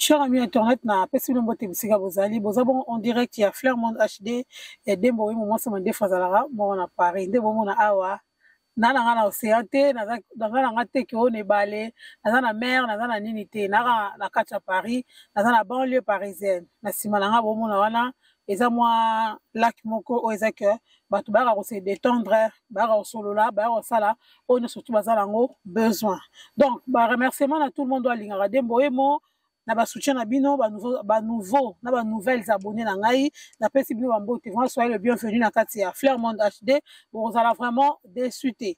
Cher ami internet, na pesi bino mbote bisika bozali, boza bongo en direct ya Flair Monde HD ya Dembo Wimo mwasi mandefu azalaka moko na Paris. Nde bomona awa na na nga na océan te, naza na nga te ke oyo na ebale, naza na mer, naza na nini te, naka na kati ya Paris, naza na banlieue parisienne. Na nsima na nga bomona wana eza mwa lac moko oyo eza ke bato bayaka ko se détendre, bayaka kosolola, bayaka kosala oyo nyonso tu baza nango besoin. Donc ba remerciement na tout le monde oyo alingaka Dembo Wemo na ba soutien na bino, ba nouveau, ba nouveau na ba nouvelles abonnés na ngai, napesi bino ba mbote. Vraiment soyez le bienvenu na kati ya Flair Monde HD, bokozala vraiment déçu te.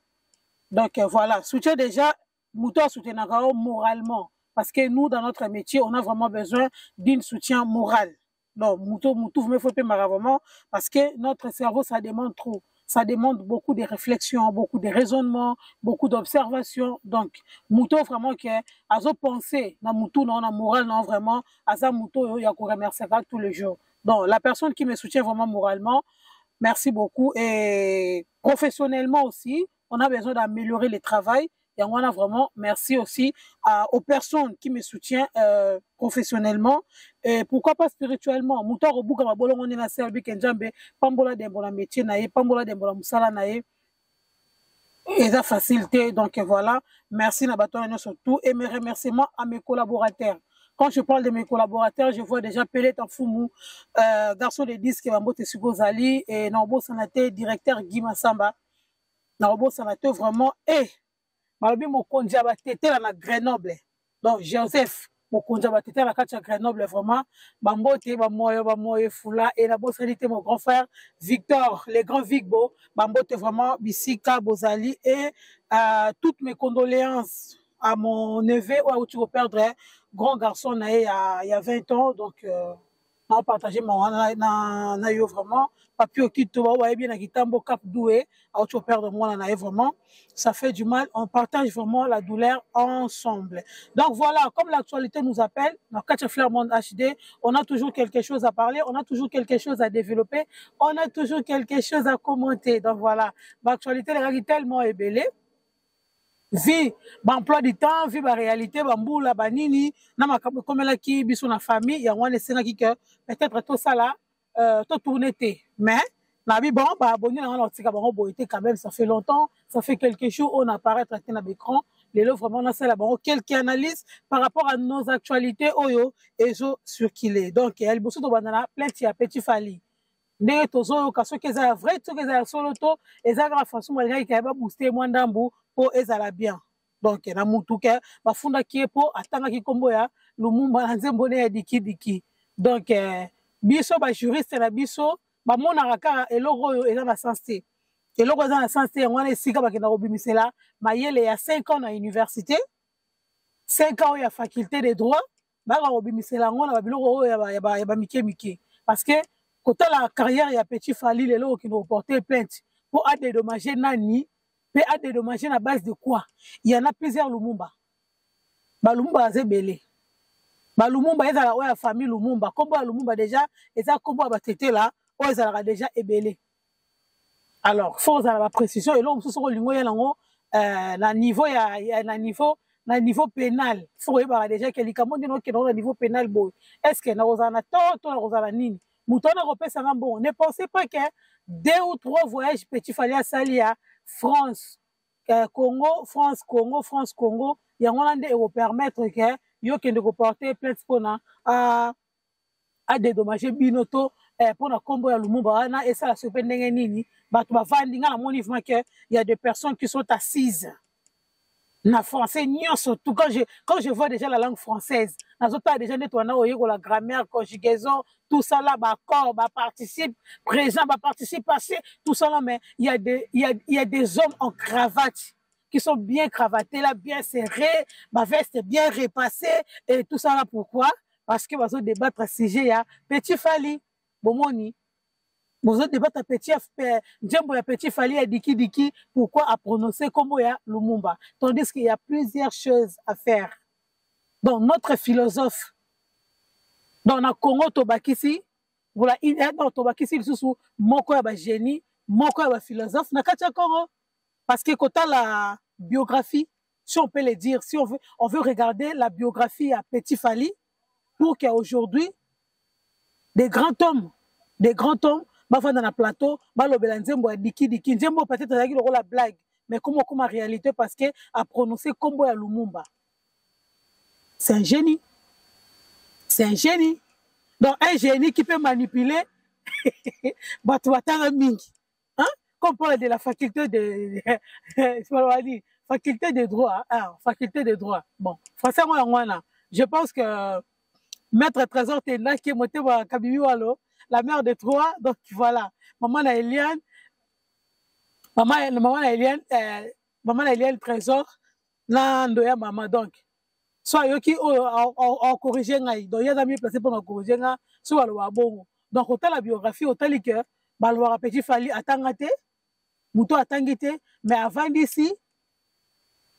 Donc voilà, soutien déjà moto asoutenaka yo moralement, parce que nous dans notre métier on a vraiment besoin d'une soutien moral. Donc moto motu vraiment faut pemaka vraiment, parce que notre cerveau ça demande trop, ça demande beaucoup de réflexions, beaucoup de raisonnements, beaucoup d'observations. Donc moto vraiment que azo penser na mutu na na moral na vraiment aza moto ya ko remercier tous les jours. Donc la personne qui me soutient vraiment moralement, merci beaucoup. Et professionnellement aussi, on a besoin d'améliorer le travail. Et on a vraiment merci aussi aux personnes qui me soutiennent professionnellement et pourquoi pas spirituellement. Muto akobuka mabolongo nde na serbi ke Nzambe pambola dembo na métier na ye, pambola dembo na mosala na ye. Eza facilité. Donc voilà, merci na bato wana nyonso tout et mes remerciements à mes collaborateurs. Quand je parle de mes collaborateurs, je vois déjà Pelé Tanfumu, garçon de disque Bambote Sugozali et Naobo Sanate, directeur Guy Massamba. Naobo Sanate vraiment et balobi mokonzi ya batetela na Grenoble. Donc Joseph mokonzi ya batetela na kati ya Grenoble vraiment bambote bamoyo bamoyo fula et na bosani te mon grand frère Victor le grand Vigbo bambote vraiment bisika bozali et toutes mes condoléances à mon neveu oyo auti ko perdre grand garçon na ye ya 20 ans. Donc on partager mon na, na, na yo vraiment papi okito ba wa bien na kitambo Cap Doué auti ko perdre mwana na ye vraiment ça fait du mal, on partage vraiment la douleur ensemble. Donc voilà, comme l'actualité nous appelle dans Katia Flair Monde HD, on a toujours quelque chose à parler, on a toujours quelque chose à développer, on a toujours quelque chose à commenter. Donc voilà, l'actualité est tellement ébellée. Vie, ba emploi du temps, vie ba réalité, ba mbula, ba nini, na makambo ekomelaki biso na famille, yango wana esengaki que peut-être tout ça là to tourner te. Mais na bi bon, ba abonné na nga tika bango boye te quand même, ça fait longtemps, ça fait quelques jours on apparaît te na écran. Lelo vraiment na sala bango quelques analyses par rapport à nos actualités oyo ezo circuler. Donc ya liboso to banda na plainte ya Petit Fally. Ndenge tozoyoka soki eza ya vrai, soki eza ya solo to eza kaka façon balingaki kaya ba booster mwa ndambu po ezala bien. Donc na mutu ke bafundaki ye po atangaki kombo ya Lumumba na nzembo ne ya diki diki. Donc biso ba juriste na biso bamonaka kaka eloko oyo eza na sens te. Eloko eza na sens te, yango wana esika bakenda kobimisela mayele ya 5 ans na université, 5 ans oyo ya faculté de droit, baka kobimisela yango na babiloko oyo ya ba mike mike. Parce que kotala carrière ya Petit Fally lelo okende koporter plainte po a dédommager nani, pe a dédommager na base de quoi? Il y en a plusieurs Lumumba. Ba Lumumba baza ebele. Ba Lumumba ezala oyo ya famille Lumumba. Kombo ya Lumumba déjà eza kombo ya batetela oyo ezalaka déjà ebele. Alors, faut ozala ba précision eloko mosusu soki olingi oya nango na niveau ya, ya, na niveau, na niveau pénal. Faut koyebaka déjà ke likambo ndenge okende na niveau pénal boye. Est-ce que nakozala na tort to nakozala nini? Moto wana akopesa nga mbongo. Ne pensez pas que 2 ou 3 voyages Petit Fally asali ya France, Congo, France, Congo, France, Congo, yango wana nde ekopermettre ke yo kende koporter plainte mpona a dédommager bino to mpona kombo ya Lumumba wana esala soki mpe ndenge nini. Bato bavandi, nga namoni vraiment que il y a des personnes qui sont assises na français nyonso tout. Quand je vois déjà la langue française, nazotala déjà nde towana oyekola grammaire, conjugaison, tout ça là, ba accord, ba participe présent, ba participe passé, tout ça là, mais il y a des, il y a, il y a des hommes en cravate qui sont bien cravatés là, bien serrés, ma veste bien repassée et tout ça là. Pourquoi? Parce que bazo débattre sujet ya Petit Fally, bomoni. Bozo débattre petit F Nzembo ya Petit Fally ya diki diki, pourquoi a prononcer kombo ya Lumumba? Tandis qu'il y a plusieurs choses à faire. Donc notre philosophe dans na Congo tobakisi, voilà, il est dans tobakisi lisusu moko ya ba génie, moko ya ba philosophe na kati ya Congo. Parce que kota la biographie, si on peut le dire, si on veut, on veut regarder la biographie ya Petit Fally, Pour qu'aujourd'hui, des grands hommes, des grands hommes, bafanda na plateau, balobela nzembo ya diki diki, nzembo peut-être ezalaki lokola blague, mais comment comme réalité parce que a prononcé kombo ya Lumumba. C'est un génie. C'est un génie. Donc un génie qui peut manipuler bato batanga mingi. Hein? Comme parle de la faculté de faculté de droit, hein? Faculté de droit. Bon, français moi wana. Je pense que Maître Trésor Tendaki Motema Kabibi Walo, la mère de trois, donc voilà. Maman na Eliane, maman, maman na Eliane, maman na Eliane Trésor, na ndoya maman donc. So ayoki oyo akorige ngai, donc ye aza mieux placé mpona korige nga so baloba bongo. Donc otala biographie, otali ke balobaka Petit Fally atanga te, moto atangi te, mais avandisi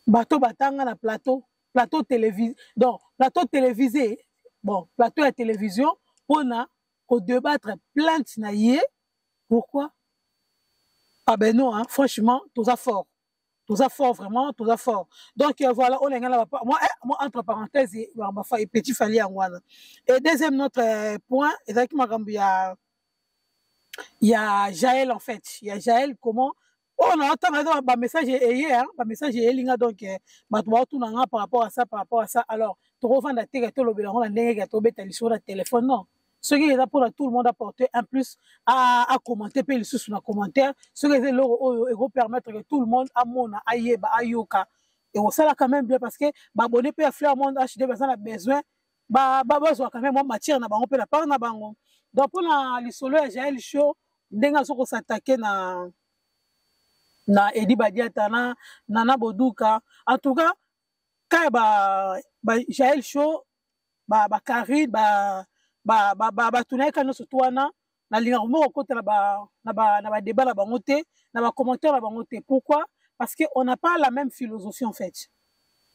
bato batanga na plateau, plateau télévisé, donc plateau télévisé, bon, plateau ya télévision mpona kodébattre plainte na ye. Pourquoi? Ah ben non, hein, franchement, toza fort. Toza fort vraiment, toza fort. Donc voilà, on est là moi, moi entre parenthèses, ba fa Petit Fally yango wana. Et deuxième notre point, ezalaki makambo ya ya Jaël en fait. Il y a Jaël comment oh on attend ba message eye hein, ba message elinga donc bato ba tuna nga par rapport à ça, par rapport à ça. Alors tokovanda te ka tolobela ngo na ndenge ka tobeta lisolo na téléphone, non. Ce qui est là pour tout le monde apporter un plus à commenter pe lisusu na commentaire, ce qui est loro oyo et permettre que tout le monde amona ayeba ayoka et on sala quand même bien parce que ba abonné pe à Fleur Monde HD ba na besoin ba ba bazwa quand même moi matière na bango pe la part na bango. Donc pour na lisolo ya Jaël Show ndenge azoko s'attaquer na na Edi Badiata na Nana Boduka, en tout cas quand ba ba Jaël Show ba ba Karine ba ba ba ba ba tunayeka nyonso to wana nalingaka moko kokota na ba na ba na ba débat na bango te, na ba commentaire na bango te. Pourquoi? Parce que on n'a pas la même philosophie en fait.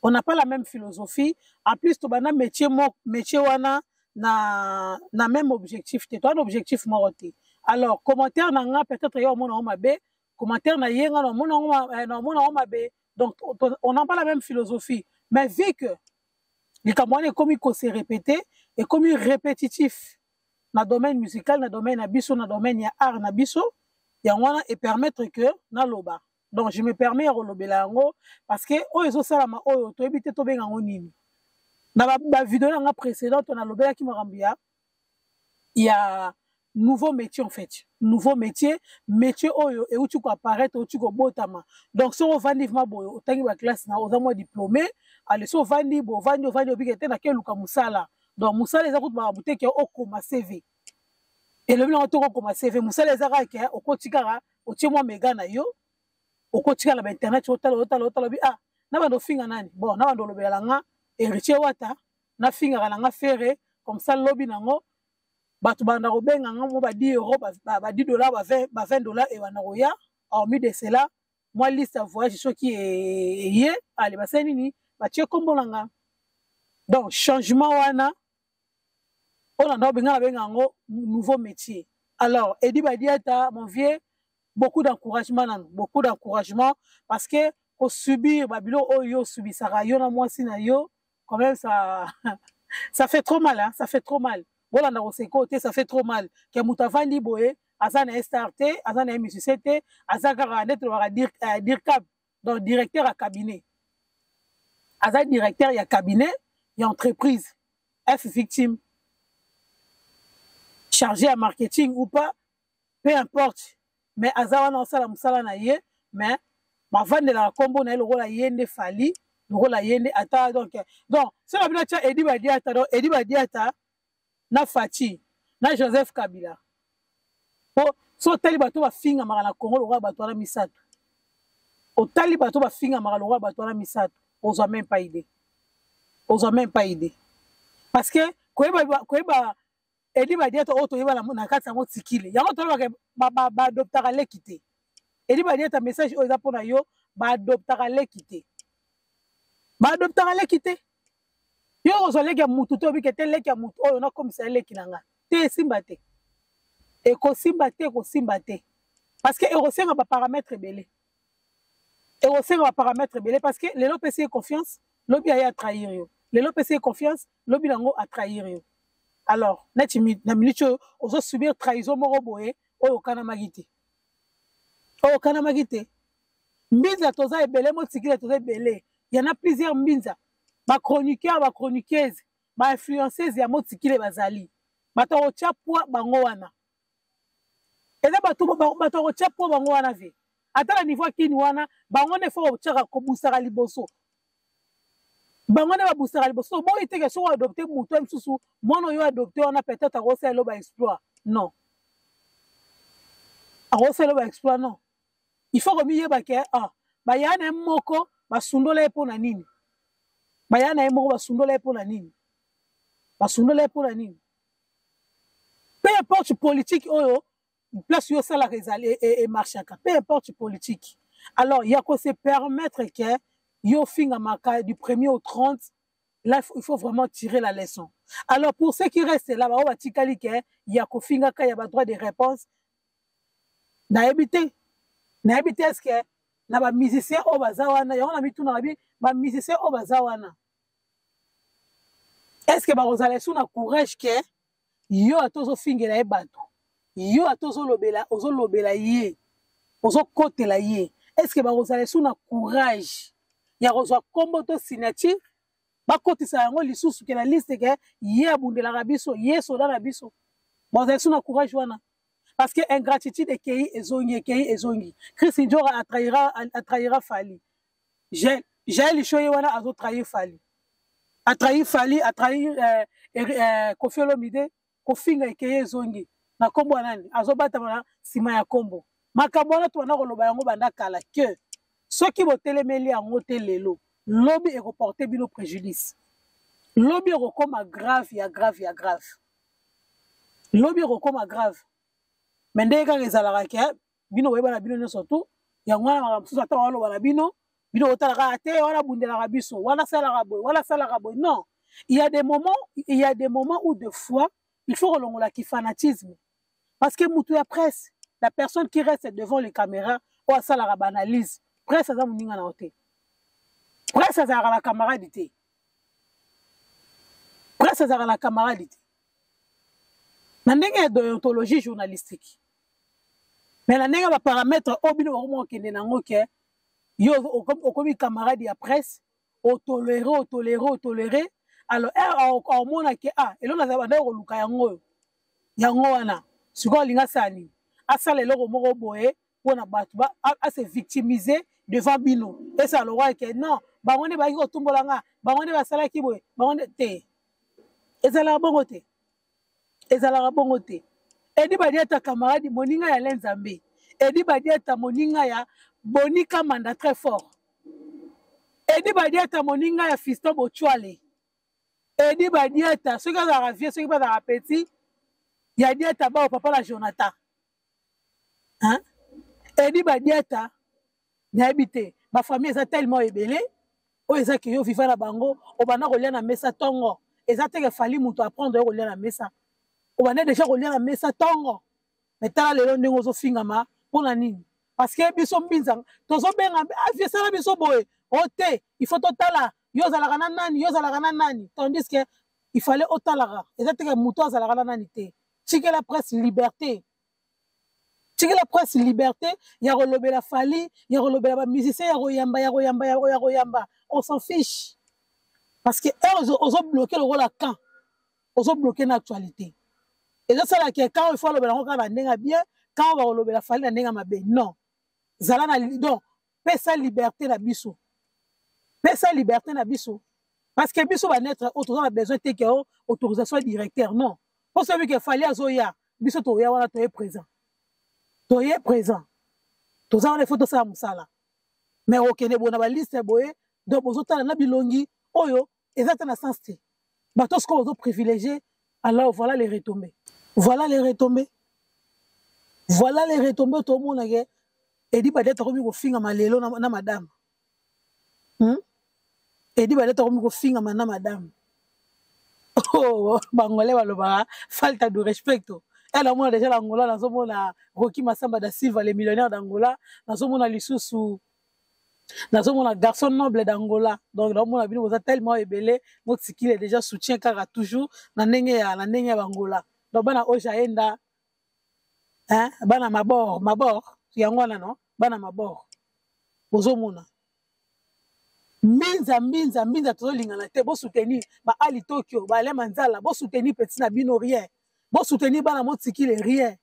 On n'a pas la même philosophie. En plus to bana métier mo métier wana na na même objectif te. Toi un objectif moko te. Alors commentaire na nga peut-être yo mona mabe, commentaire na ye nga na mona na mona mabe. Donc on n'a pas la même philosophie. Mais vu que likambo wana ekomi ko se répéter, ekomi répétitif na domaine musical, na domaine na biso, na domaine ya art na biso, yango wana e permettre que naloba. Donc je me permets ya kolobela yango parce que oyo ezosalama oyo toyebi te tobenga yango nini. Na ba vidéo na nga précédente nalobelaki makambo ya ya nouveau métier en fait. Nouveau métier, métier oyo euti ko apparaître, euti ko botama. Donc so ovandi vraiment boye, otangi ba classe na oza mwa diplômé, allez so ovandi bo ovandi ovandi obike te na keluka musala. Donc musala eza kutu ba buteke okoma CV. Et le bino to okoma CV, musala eza kaka ke okoti kaka otie mwa mega na yo, okoti kaka na ba internet otala otala otala bi ah na bando finga nani? Bon, na bando lobela nga Héritier Wata, na finga na nga Ferre, comme ça lobi nango bato banda kobenga nga mo ba 10 euros, ba 10 dollars, ba 20, ba 20 dollars et banda koya. Hormis de cela, moi liste ya voyage soki eye, allez ba sali nini, ba tie kombo na nga. Donc changement wana on a benga na benga ngo nouveau métier. Alors Edi Badiata mon vieux, beaucoup d'encouragement nanu, beaucoup d'encouragement parce que ko subir ba bilo oyo subisaka yo na mwasi na yo quand même ça ça fait trop mal hein, ça fait trop mal. Bolanda ko seko te, ça fait trop mal. Ke mutu avandi boye, aza na star te, aza na musicien te, aza kaka neti lobaka dire cap, donc directeur ya cabinet. Aza directeur ya cabinet ya entreprise F victime. Chargé à marketing ou pas, peu importe. Mais aza wana osala musala na ye, mais bavandela kombo na ye lokola ye nde Fally, lokola ye nde ata donc donc soki bino tia Edi Badiata, donc Edi Badiata na Fatshi na Joseph Kabila. Po so otali bato bafingamaka na Congo lokola bato wana misato. Otali bato bafingamaka lokola bato wana misato, ozwa même pas idée. Ozwa même pas idée. Parce que koyeba koyeba Edi Badiata oyo toyeba na kati yango tikile. Yango tolobaka ba adoptaka leki te. Edi Badiata message oyo eza mpona yo, ba adoptaka leki te. Ba adoptaka leki te. Yo ozwa leki ya mutu te, obike te leki ya mutu oyo nakomisa ye leki na nga. Te esimba te. Ekosimba te, ekosimba te. Parce que ekosenga ba paramètres ebele. Ekosenga ba paramètres ebele parce que lelo opesi ye confiance, lobi aye a trahir yo. Lelo opesi ye confiance, lobi nango a trahir yo. Alors neti na minute oyo ozosubir trahison moko boye oyo okanamaki te, oyo okanamaki te. Mbinza toza ebele, motikile toza ebele, yana plusieurs mbinza, bachroniqueur, bachroniqueuse, bainfluenceuse ya motikile bazali bato ya kotya poids bango wana. Eza bato bato ya kotya poids bango wana vie ata na niveau ya kini wana, bango nde fo kotyaka kobusaka liboso, bango nde babusaka liboso. Oboyi teke soki oadopte moto ya mosusu, mwana oyo adopte wana peut-être akosala elo baexploit non, akosala elo baexploit non. Il faut komiyeba ke ah, baya na ye moko basundola ye mpo na nini, baya na ye moko basundola ye mpo na nini, basundola ye mpo na nini. Peu importe politique oyo place yo osalaka ezali emarchaka, peu importe politique. Alors ya ko se permettre ke yo ofingamaka du premier au 30, là il faut vraiment tirer la leçon. Alors pour ceux qui restent là, baoyo batikali ke ya kofingaka ya badroit de réponse, nayebi te, nayebi te est-ce que na bamusicien oyo baza wana, yango na mitunaka bi bamusicien oyo baza wana, est-ce que bakozala esu na courage ke yo ata ozofingela ye bato, yo ata ozolobela, ozolobela ye, ozokotela ye, est-ce que bakozala esu na courage ya kozwa nkombo to signature bakotisa yango lisusu ke na liste ke ye abundelaka biso, ye soda na biso? Bakozala esu na courage wana? Parce que ingratitude ekei ezongi, ekei ezongi. Chris Njora atrahira, atrahira Fally. Jael Lisho ye wana azotrahir Fally, atrahir Fally, atrahir Koffi Olomide. Kofinga ekei ezongi na nkombo ya nani azobatama na nsima ya nkombo. Makambo wana tobanda koloba yango banda kala ke soki botelemeli yango te lelo, lobi ekoporte bino préjudice, lobi ekokoma grave ya grave ya grave, lobi ekokoma grave. Me ndenge kaka ezalaka ke bino boyeba na bino nyonso tu yango wana, makambo mosusu ata waloba na bino, bino botalaka te wana abundelaka biso, wana asalaka boye, wana asalaka boye. Non, il y a des moments, il y a des moments où des fois il faut kolongola kifanatisme, parce que mutu ya presse, la personne qui reste devant les caméras oyo asalaka baanalyse, presse aza moninga na yo te, presse azalaka na camarade te, presse azalaka na camarade te na ndenge ya déontologie journalistique. Mais na ndenge ya baparamètre oyo bino bakoma kokende nango ke yo okomi camarade ya presse, otolere, otolere, otolere. Alors aomona ke ah, eloko nazala bandaki koluka yango oyo, yango wana. Sikoyo alingi asala nini? Asala eloko moko boye mpona bato ase victimiser devant bino, esala lokola ke non, bango nde bayaki kotumbola nga, bango nde basalaki boye, bango nde te. Ezalaka bongo te, ezalaka bongo te. Edi Badiata camarade moninga ya Lenzambe, Edi Badiata moninga ya Bonika Manda très fort, Edi Badiata moninga ya Fiston Bochwale, Edi Badiata soki azalaka vieux, soki mpe azalaka petit ya Diata bao papa na Jonathan, hein? Edi Badiata nayebi te, bafamille eza tellement ebele oyo eza ke yo viva na bango, obanda kolia na mesa ntongo. Eza teke Fally moto apprendre yo kolia na mesa, obanda deja kolia na mesa ntongo. Me tala lelo ndenge ozofingama mpona nini? Parce que biso mbinza tozobenga avie esala biso boye o te, il faut totala yo ozalaka na nani, yo ozalaka na nani, tandis que il fallait otalaka eza teke moto azalaka na nani te. Tikela presse liberté, tikela presse liberté ya kolobela Fally, ya kolobela bamusicien, ya koyamba, ya koyamba, ya koyamba, on s'en fiche. Parce que heure ozobloke lokola camp, ozobloke na actualité, ezosala ke quand il faut alobela yango kaka na ndenge ya bien, quand bakolobela Fally na ndenge ya mabe, non. Zala na donc pesa liberté na biso, pesa liberté na biso, parce que biso banetre oyo toza na besoin te ke o autorisation ya directeur, non. Mpo soki ke Fally azoya, biso toya wana, toye présent, toye présent, toza wana, ifo tosala mosala. Mais okende boye na baliste boye, donc bozotala na bilongi oyo eza te na sens te. Bato sikoyo bozoprivilégie, alors voilà les retombées, voilà les retombées, voilà les retombées. Tomona ke Edi Badiata akomi kofingama lelo na madame, Edi Badiata akomi kofingama na madame. Oh, bangolais balobaka falta du respecto. Ela omona deja na Angola, nazomona Rocky Masamba da Silva, le millionnaire d'Angola, nazomona lisusu. Nazomona garçon noble d'Angola. Donc naomona bino boza tellement ebele, motikile déjà soutien kaka toujours na ndenge ya na ndenge ya Bangola. Donc bana Ojaenda, hein, bana mabor, mabor yango wana non, bana mabor. Bozomona mbinza mbinza mbinza, tozolingana te. Bosoutenir ba Ali Tokyo, ba Alain Manzala, bosoutenir petit na bino, rien. Bosoutenir bana motikile, rien,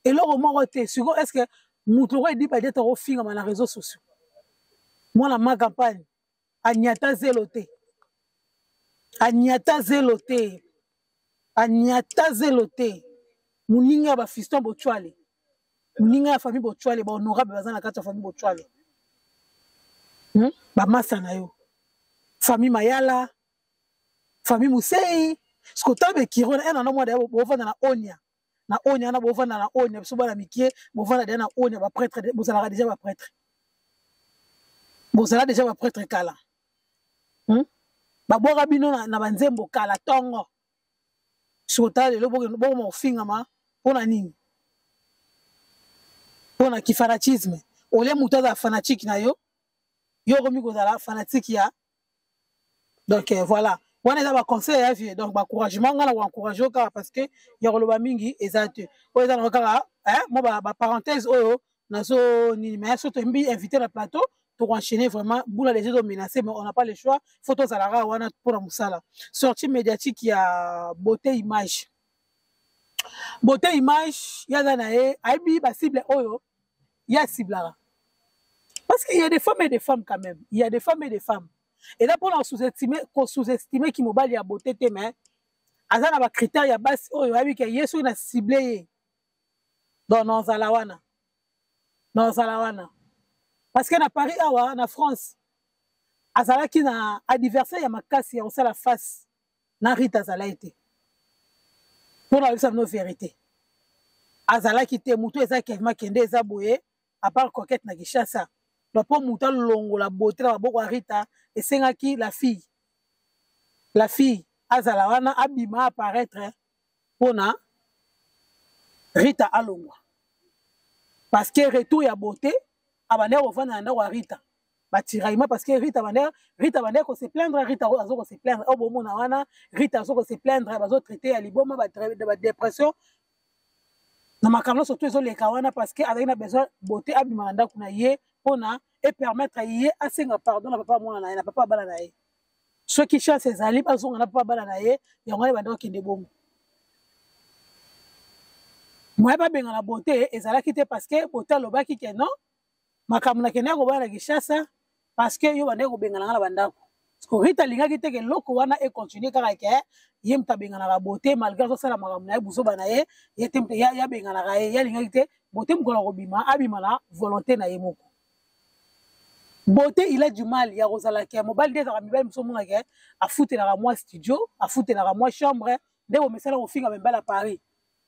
eloko moko te. Sikoyo est ce que moto oyo edi badiata akofingama na réseaux sociaux, mwana ma campagne anyata zelo te, anyata zelo te, anyata zelo te. Moninga ya bafiston bocwale, moninga ya famille bocwale, bahonorable baza na kati ya famille bocwale, Bamasa na yo, famille Mayala, famille Musei. Siko tala bekiro na ena na mwana bovanda na onia, na onia wana bovanda na onia. Biso bana mikie bovanda deja na onia. Baprêtre bozalaka deja, baprêtre bozala deja, baprêtre kala, Babwaka bino na banzembo kala ntongo. Siko tala lelo bokoma kofingama mpona nini? Mpona kifanatisme. Olie moto azala fanatique na yo, yo okomi kozala fanatique ya. Donc voilà, wana eza baconseil ya vie. Donc baencouragement, ngai na koencourage yo kaka parce que ya koloba mingi eza te. Oyo eza nango kaka mwa baparenthèse oyo nazo nini. Mais so toyembi invité na plateau, tokoenchaîner vraiment. Mbula déjà ezomenace, mais on n'a pas le choix, faut tozalaka wana mpona mosala. Sortie médiatique ya Beauté Image. Beauté Image, ye aza na ye, ayebi bacible oyo ye aciblaka, parce qu'il y a des femmes et des femmes quand même, il y a des femmes et des femmes. Eza mpona sous-estimer, kosous-estimer ki mobali ya beauté te, mais aza na bacritère ya basi oyo ayebi ke ye soki na cible ye, donc nazala wana, nazala wana. Parce que na Paris awa, na France, azalaki na adversaire ya makasi ya kosala face na Rita, azalaki te. Mpona oyebisa bino vérité, azalaki te. Motu eza Kevin Makende, eza boye, à part Coquette na Kinshasa. Donc mpo motu alongola beauté na maboko ya Rita, esengaki la fille, la fille azala wana, abima, apparaître mpona Rita alongwa. Parce que retour ya beauté, abandaki kovanda na ndako ya Rita, batiraillement, parce que Rita bandaki kose plaindre. Rita azo kose plaindre, oyo bomona wana, Rita azo kose plaindre, bazotraite ya liboma, badépression na makambo nyonso to ezoleka wana, parce que azalaki na besoin beauté abima na ndako na ye mpona epermettre ye asenga pardon na papa mwana na ye, na papa bana na ye. Soki chance ezali, bazonga na papa bana na ye. Yango wana ebanda kokende bongo. Moye babengana beauté ezalaki te, parce que beauté alobaki ke non, makambo nakendaki kobala na Kinshasa parce que yo bandaki kobengana nga na bandako. Rita alingaki te ke eloko wana econtinue kaka ke ye moto abenganaka beauté, malgré azosala makambo na ye, buzoba na ye, ye te moto abenganaka ye. Ye alingaki te beauté mokolo akobima, abima na volonté na ye moko. Beauté, il a du mal ya kozala ke mobali nde ezalaka. Mibali mosusu omonaka afutelaka mwa studio, afutelaka mwa chambre, nde bomesala kofinga mibali ya Paris.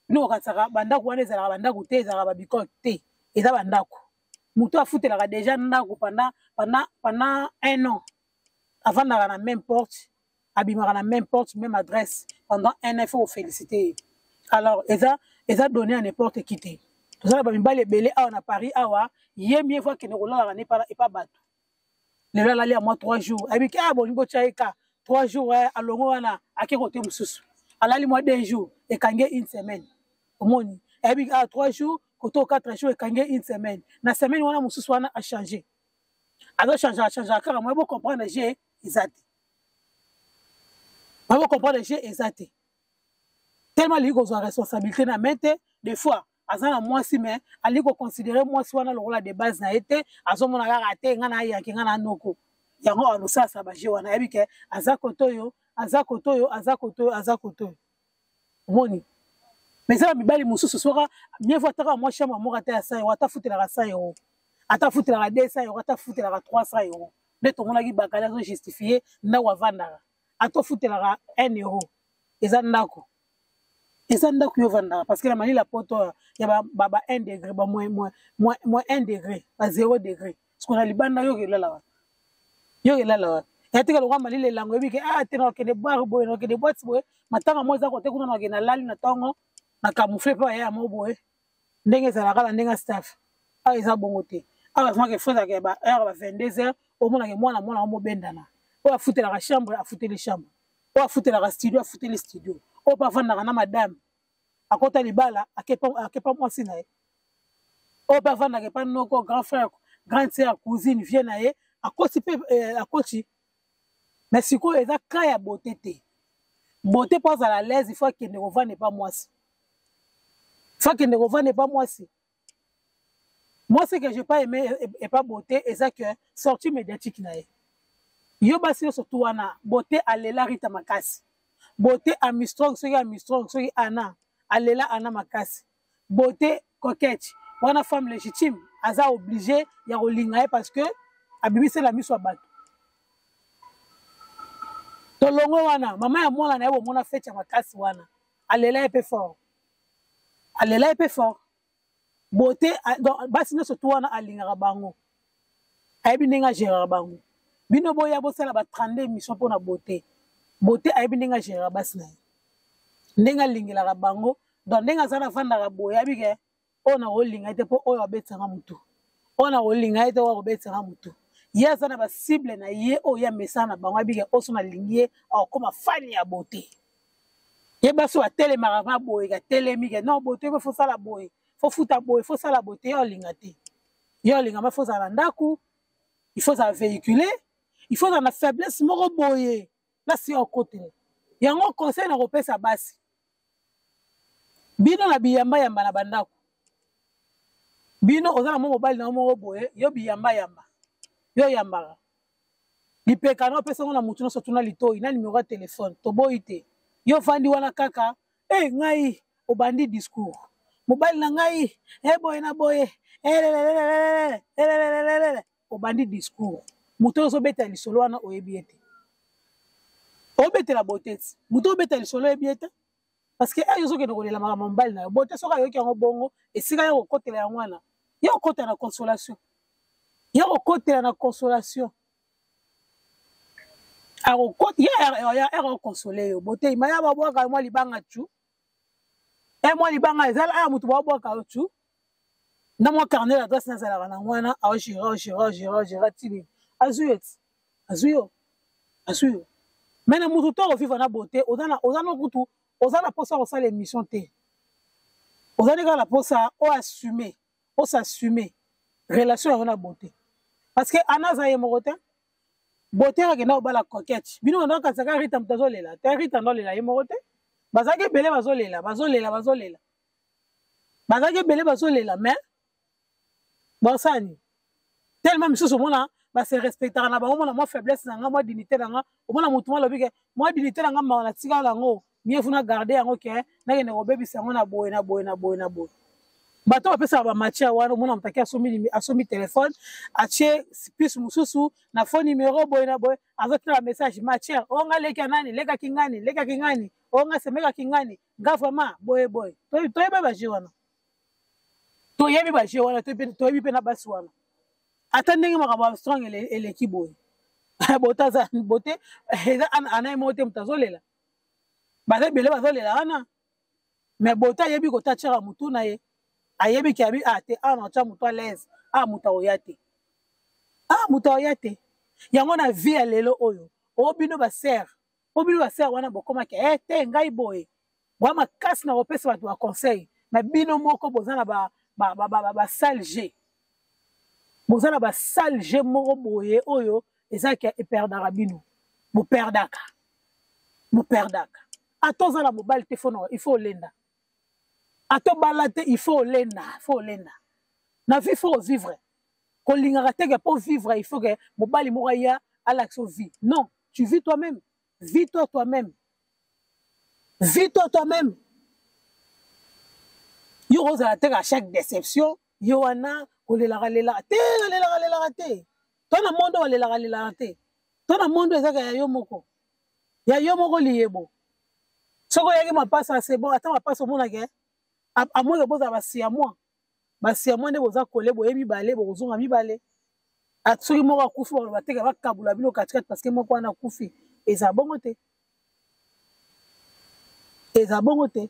Bino kokanisaka bandako wana ezalaka bandako te, ezalaka babikoke te, eza bandako. Moto afutelaka déjà ndako pendant un an, avandaka na même porte, abimaka na même porte, même adresse pendant un an, il faut koféliciter ye. Alors eza donné à n'importe qui te. Toza na bamibali ebele awa na Paris awa, ye mieux vaut akende kolalaka ne epa bato. Lelo alali ya mwa 3 jours, ayebi ke ah, bolingi botya ye ka 3 jours, alongo wana, ake kote mosusu, alali mwa 2 jours, ekangi une semaine. Omoni, ayebi ah, 3 jours koto 4 jours, ekangi une semaine. Na semaine wana mosusu wana achange, azochange, achange kaka. Moye bocomprendre je eza te, moye bocomprendre je eza te. Tellement alingi kozwa responsabilité na main te. Des fois aza na mwasi, mais alingi koconsidere mwasi wana lokola de base na ye te. Azomona kaka te, ngai nayaki, ngai na noko yango alosalasa baje wana. Ayebi ke aza kote oyo, aza kote oyo, aza kote oyo, aza kote oyo. Omoni, mais eza na mibali mosusu, soka mieux vaut ataka mwa chambre moko, ata ya 100 euro, ata afutelaka 100 euro, ata afutelaka 200 euro, ata afutelaka 300 euro. Nde tomonaki bakali azojustifie ndako avandaka, ata ofutelaka 1 euro, eza ndako, eza ndako yo ovandaka. Parce que na malila poto ya ba 1 degré, ba moins 1 degré, ba 0 degré, parce que na libanda yo kelala wapi? Yo kelala wapi? Ya tika lokwa malila elango, oyebi ke ah te, nakokende bar boye, nakokende boîte boye, matanga mo eza kote kuna, nakokende, nalali na ntongo na camoufle mpe baya mo boye, ndenge ezalaka na ndenge ya staff awa, eza bongo te. Awa vraiment ke faut ezalaka ba heure ba 22 heures, omonaka mwana mwana omobendana. Oyo afutelaka chambre, afuteli chambre. Oyo afutelaka studio, afuteli studio. Oyo mpe avandaka na madame, akota libala, akepa mwasi na ye. Oyo mpe avandaka epa noko, grand frère, grande sœur, cousine, vieux na ye, akoti mpe eh, akoti. Mais sikoyo eza cas ya beauté te. Beauté mpo azala à l'aise, il faut akende kovanda epa mwasi. Il faut akende kovanda epa mwasi. Moi, ce que j'ai pas aimé et pas beauté, eza que sortie médiatique na ye. Yo basi nyonso tu wana, beauté alela Rita makasi. Beauté Armstrong, soki Armstrong, soki Anna, alela Anna makasi. Beauté coquette, wana femme légitime, aza obligé ya kolinga ye parce que abimisela miso ya bato. Tolongo wana, mama ya mwana na ye bomona fete ya makasi wana, alela ye pe fort. Alela ye pe fort. Beauté, donc basi nyonso tu wana alingaka bango. Ayebi ndenge agéraka bango. Bino boya bosala ba 32 émissions mpona beauté. Beauté ayebi ndenge agéraka basi na ye. Ndenge alingelaka bango. Donc ndenge aza na vandaka boye, ayebi ke oyo nakolinga ye te mpo oyo abetisanga motu. Oyo nakolinga ye te oyo akobetisanga motu. Ye aza na ba cible na ye oyo ye amesana na bango, ayebi ke oyo so nalingi ye akokoma fan ya beauté. Ye basi oyo atelemaka va boye, atelemi ke non beauté faut sala boye, faut futa boye, faut sala boye te, ye olinga te. Ye olinga ma faut zala na ndaku, il faut zala véhiculé, il faut zala na faiblesse moko boye, na si okotela. Yango conseil na kopesa basi. Bino na biyamba yamba na bandako. Bino oza na mobali na moko boye, yo biyamba yamba. Yo yambaka. Lipeka na opesa ngo na mutu nyonso tuna litoyi na numero ya telefone toboyi te. Yo vandi wana kaka eh ngai obandi discours. Mobali na ngai eh boye na boye eh lelelelele obandi discours. Mutu oyo ozobeta lisolo wana oyebi ye te. Obetela beauté ti. Mutu obeta lisolo oyebi ye te. Parce que ayo ozokende kolela makambo mobali na yo. Beauté soki ayoki yango bongo esika ya kokotela yango wana. Ya kokotela na consolation. Ya kokotela na consolation. Akokota ya ya ya consoler yo. Beauté imaya babwaka mwa libanga tu. Eh mwa libanga ezala aya mutu babwaka yo tu. Na mwa carnet d'adresse nazalaka na ngwana, ao gérant gérant gérant gérant tini. Azui yo ti. Azui yo. Azui yo. Mais na mutu to vivre na beauté, oza na oza na kutu, oza na posa kosala émission te. Oza na la posa o assumer, o s'assumer relation ya na beauté. Parce que Anna za ye moko te. Beauté akenda kobala coquette. Bino ndo kasaka Rita mutu azolela. Te Rita ndo lela ye moko te. Bazaki ebele bazolela, bazolela, bazolela. Bazaki ebele bazolela mais bosani tellement misusu omona ba se respectaka na bango, omona mwa faiblesse na nga, mwa dignité na nga, omona motu mwa alobi ke mwa dignité na nga mawa na tikala yango, mieux vaut na garder yango ke nakende kobebisa yango na boye na boye na boye na boye. Bato bapesaka ba matière wana, omona moto ake asombi téléphone, atie puce mosusu na faux numéro boye na boye, azotinda ba message matière, o nga leki ya nani, lekaki ngani, lekaki ngani, o nga semekaki ngani, nga vraiment boye boye. Toyebi ba jeu wana. Toyebi ba jeu wana, toyebi pe na basi wana. Ata ndenge makambo ya strong eleki boye. Bote aza, bote, eza ana ye moko te moto azolela. Baza ebele bazolela wana. Mais bote ayebi kota tiaka mutu na ye. Ayebi ke abi, ah, te, ah, na tia mutu à l'aise. Ah, mutu akoya te. Ah, mutu akoya te. Yango na vie ya lelo oyo. O bino ba sœur. O bino ba sœur wana bokomaki, eh, te, ngai boye. Boya makasi na kopesa bato ba conseil. Mais bino moko boza na ba sale jeu. Boza na ba sale jeu moko boye oyo eza ke eperdaka bino. Boperdaka. Boperdaka. Ata oza na mobali te, il faut olenda. Ata obala te, il faut olenda, il faut olenda. Na vie, il faut vivre. Kolingaka te ke po vivre, il faut ke mobali moko aya alakisa vie. Non, tu vis toi-même. Vis-toi toi-même. Vis-toi toi-même. Yo ozala te à chaque déception, yo wana kolelaka lelaka te, kolelaka lelaka te. Toi na monde olelaka lelaka te. Toi na monde ezaka ya yo moko. Ya yo moko liyebo. Soko oyaki mapasa c'est bon, ata mapasa omonaka, à moins que bozala ba siamois. Ba siamois nde boza kole boye mibale, bokozonga mibale. Ata soki moko akufi, baloba te ke bakabula bino katikati parce que moko wana akufi. Eza bongo te. Eza bongo te.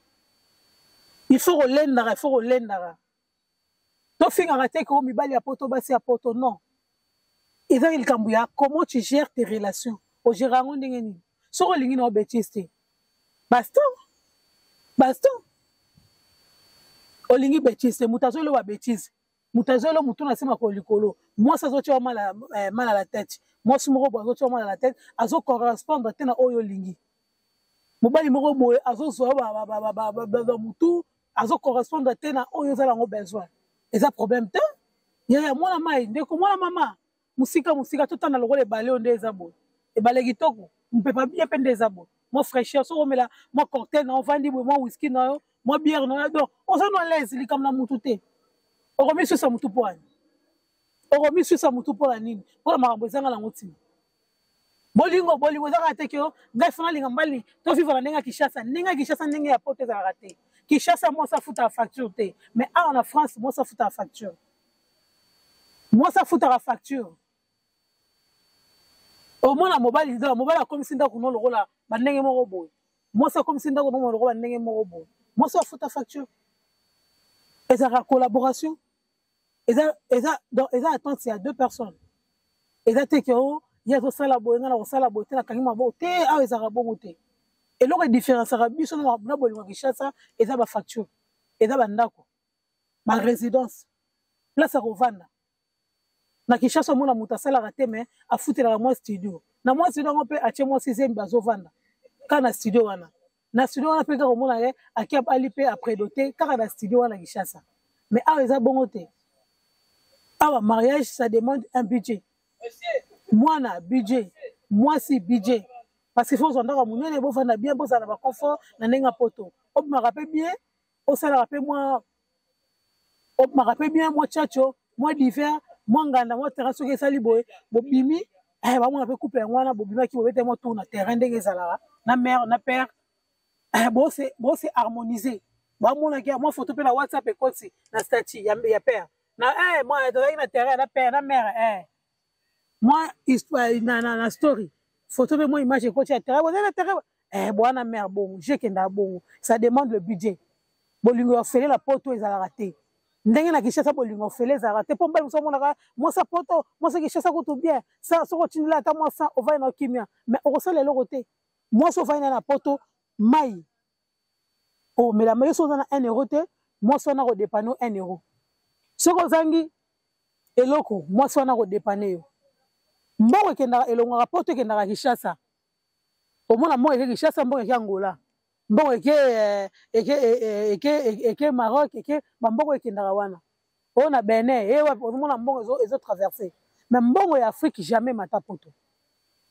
Il faut kolendaka, il faut kolendaka. Tofingaka te ke mibali ya poto, basi ya poto, non. Eza likambo ya comment tu gères tes relations. Ogérer yango ndenge nini? Soki olingi na obétise te, baston baston. Olingi bétise te, moto azoloba bétise, moto azolo motu na nsima ko likolo, mwasi azotia mal mal à la tête, mwasi moko boye azotia mal à la tête, azocorrespondre te na oyo olingi. Mobali moko boye azozwa motu, azocorrespondre te na oyo ozala yango besoin. Eza problème te. Yaya, mwana mai, ndeko, mwana mama, mosika mosika, totanda lokola ebale oyo nde eza boye, ebale kitoko, mopepa bien mpe nde eza boye, mwa fraîcheur. Soki omela mwa cocktail na ovandi boye, mwa whisky na yo, mwa bière na yo, donc oza no à l'aise. Likambo na mutu te. Okomisusa mutu mpo ani? Okomisusa mutu mpo na nini? Mpona makambo ezanga nango ntina. Bolingo, bolingo ezaka te ke ngai fona alinga mobali, tovivre na ndenge ya Kinshasa, ndenge ya Kinshasa, ndenge ya poto ezalaka te. Kinshasa mwasi afutaka facture te, mais awa na France mwasi afutaka facture, mwasi afutaka facture. Omona mobali, donc mobali akomisi ndako no lokola bandenge moko boye, mwasi akomisi ndako no lokola bandenge moko boye, mwasi afuta facture. Ezalaka collaboration, eza donc eza attente ya deux personnes. Eza te ke o ye azosala boye, ngai na kosala boye te, nakangi maboko te. Awa ezalaka bongo te. Eloko edifférenciaka biso na bolingo ya Kinshasa eza bafacture, eza bandako, barésidence, place ya kovanda. Na Kinshasa omona moto asalaka te, mais afutelaka mwa studio. Na mwa studio yango mpe atie mwasi zembi, bazovanda kaka na studio wana. Na studio wana mpe kaka omona ye aki abali mpe aprédote kaka na studio wana Kinshasa. Mais awa eza bongo te. Awa mariage, ça demande un budget. Mwana, budget. Mwasi, budget, parce que faut ozwa ndako ya monene, bovanda bien, bozala na baconfort na ndenge ya poto, obimaka mpe bien, osalaka mpe mwa, obimaka mpe bien, mwa tchatcho, mwa divers, mwa nganda, mwa terrain. Soki esali boye, bobimi, bamona mpe couple yango wana bobimaki, bobete mwa tour na terrain ndenge ezalaka na mère na père, bose harmoniser, bamonaki mwa photo mpe na WhatsApp ekoti na statut ya père na mwa tozalaki na terrain na père na mère, mwa histoire na story, photo mpe mwa image ekoti ya terrain, bozali na terrain, bwana mère bongo je ekendaka bongo. Ça demande le budget. Bolingo ya ofele na poto ezalaka te ndenge na Kinshasa. Bolingo ofele ezalaka te, mpo mobali mosu amonaka mwasi ya poto, mwasi ya Kinshasa kutu bien. Soki otindela ata mwa 100, ovandi na okimia, mais okosala eloko te. Mwasi ovandi na poto, mai omela mai, soki oza na 1 euro te, mwasi wana akodépanner 1 euro. Soki ozangi eloko, mwasi wana akodépanner yo. Mbongo ekendaka, elongwaka poto, ekendaka Kinshasa. Omona mbongo eke Kinshasa, mbongo eke Angola, mbongo eke Maroc, eke bambongo ekendaka wana oyo na Benin e wapi. Ozomona mbongo ezotraverse, mais mbongo ya Afrique jamais emata poto,